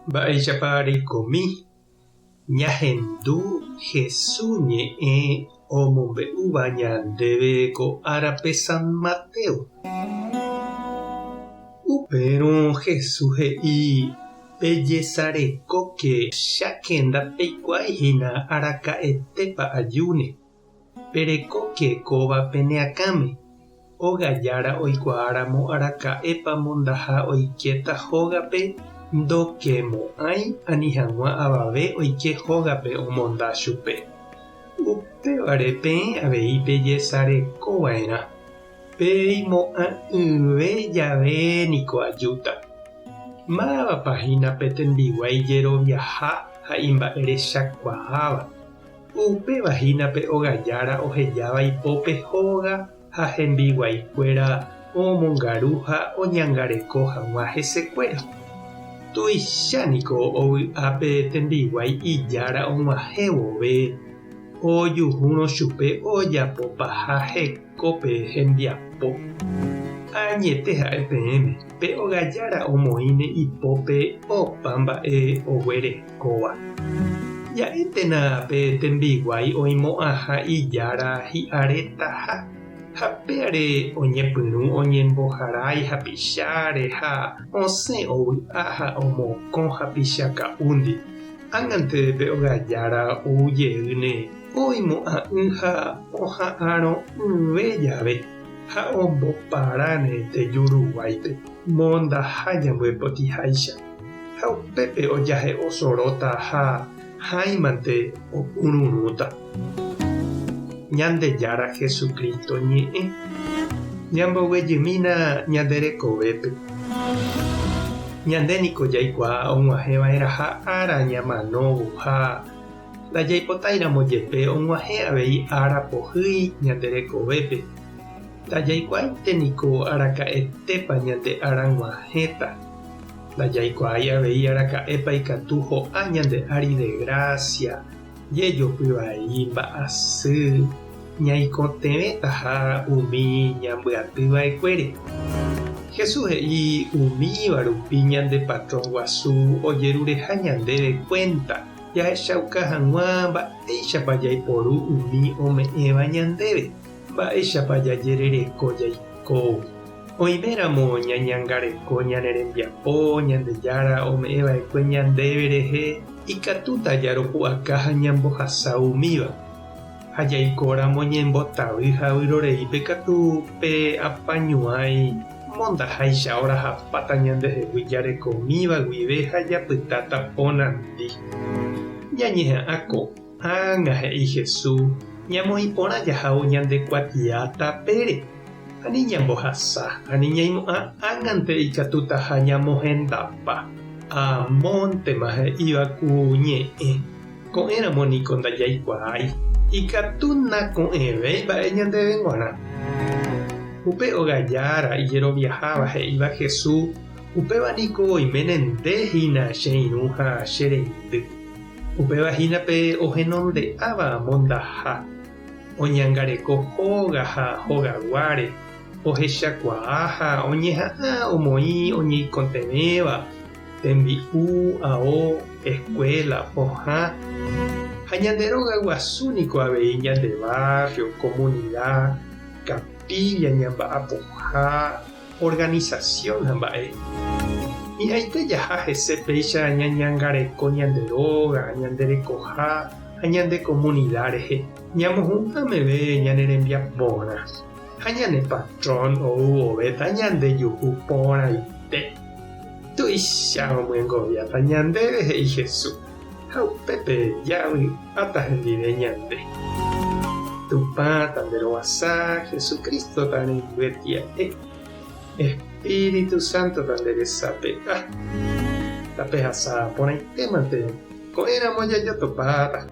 Mba'éichapa reikomi ñahendu Hesu ñe'ẽ omombe'úva ñandéve ko árape San Mateo? Upérõ Hesu he'i, Pejesarekóke, cháke ndapeikuaái hína araka'etépa ajúne. Perekóke kóva pene akãme, óga jára oikuaáramo araka'épa mondaha oikéta hógape ndokemo'ãi ani hag̃ua avave oike hógape omonda chupe. Upévare peẽ avei pejesarekova'erã, peimo'ã'ỹve jave niko ajúta. Mávapa hína pe tembiguái jeroviaha ha imba'erechakuaáva? Upéva hína pe ogajára ohejáva ipópe hóga ha hembiguaikuéra omongaru ha oñangareko hag̃ua hesekuéra. Tuicha niko ovy'a pe tembiguái ijára og̃uahẽ vove ojuhúrõ chupe ojapopaha hekópe hembiapo. Añete ha'e peẽme, pe ogajára omoĩne ipópe opa mba'e oguerekóva. Ja'éntena pe tembiguái oimo'ãha ijára hi'aretaha, ha péare oñepyrũ oñemboharái hapicháre ha osẽ ovy'a ha omokõ hapicha ka'úndi. Ág̃ante pe ogajára ou jeýne oimo'ã'ỹ ha oha'arõ'ỹve jave, ha omboparáne teju ruguáipe, mondaha ñambyepotiháicha. Ha upépe ojahe'o soróta ha hãimante opururũta. Ñandejára Jesucristo ñe'ẽ ñamboguejymína ñande rekovépe. Ñande niko jaikuaa og̃uahẽva'erãha ára ñamanóvo ha ndajaipotáiramo jepe og̃uahẽ avei ára pohýi ñande rekovépe. Ndajaikuaáinte niko araka'etépa ñande ára g̃uahẽta. Ndajaikuaái avei araka'épa ikatu ho'a ñande ári desgracia, jejopy vai, mba'asy, ñaikotevẽtaha umi ñambyaty va'ekuére. Jesús he'i umíva rupi ñande patrón guasu ojerureha ñandéve kuénta jahechauka hag̃ua mba'éichapa jaiporu umi ome'ẽva ñandéve, mba'éichapa jajerereko jaikóvo. Oiméramo ñañangareko ñane rembiapo Ñandejára ome'ẽ va'ekue ñandéve rehe, ikatúta jaropu'aka ha ñambohasa umíva. Ha jaikóramo ñembotavy ha vyroreípe katu pe apañuãi mondaháicha orahapáta ñandehegui jarekomíva guive ha japytáta ponandi. Ñañeha'ã ko'ág̃a, he'i Jesús, ñamoĩ porã jahávo ñande kuatia tapére. Ani ñambohasa, ani ñaimo'ã ág̃ante ikatutaha ñamohendapa. Amóntema he'íva ku ñe'ẽ, ko'ẽramo niko ndajaikuaái, ikatu nako'ẽvéi mba'e ñandéve g̃uarã. Upe óga jára ijeroviaháva he'íva Jesús, upéva niko oiméne nde hína che irũ ha che reindy. Upéva hína pe ohenonde'áva mondaha. Oñangareko hóga ha hogaguáre, ohechakuaa ha oñeha'ã omoĩ oñeikotevẽva, tembi'u, ao, escuela, pohã, ha ñande róga guasu niko avei ñande barrio, comunidad, capilla ñamba'apoha, organización ha mba'e. Hi'ãite jaha hese péicha ñañangareko ñande róga, ñande rekoha ha ñande komunida rehe, ñamohu'ã meve ñane rembiaporã ha ñane patrón ou vovéta ñande juhu porãite. Tuicha omyengoviáta ñandéve, he'i Jesús, ha upépe javy'áta hendive ñande. Tupã tanderovasa, Jesucristo tarendyetia'e, Espíritu Santo tanderesape'a. Tapehasa porãitémante, ko'ẽramo jajotopáta.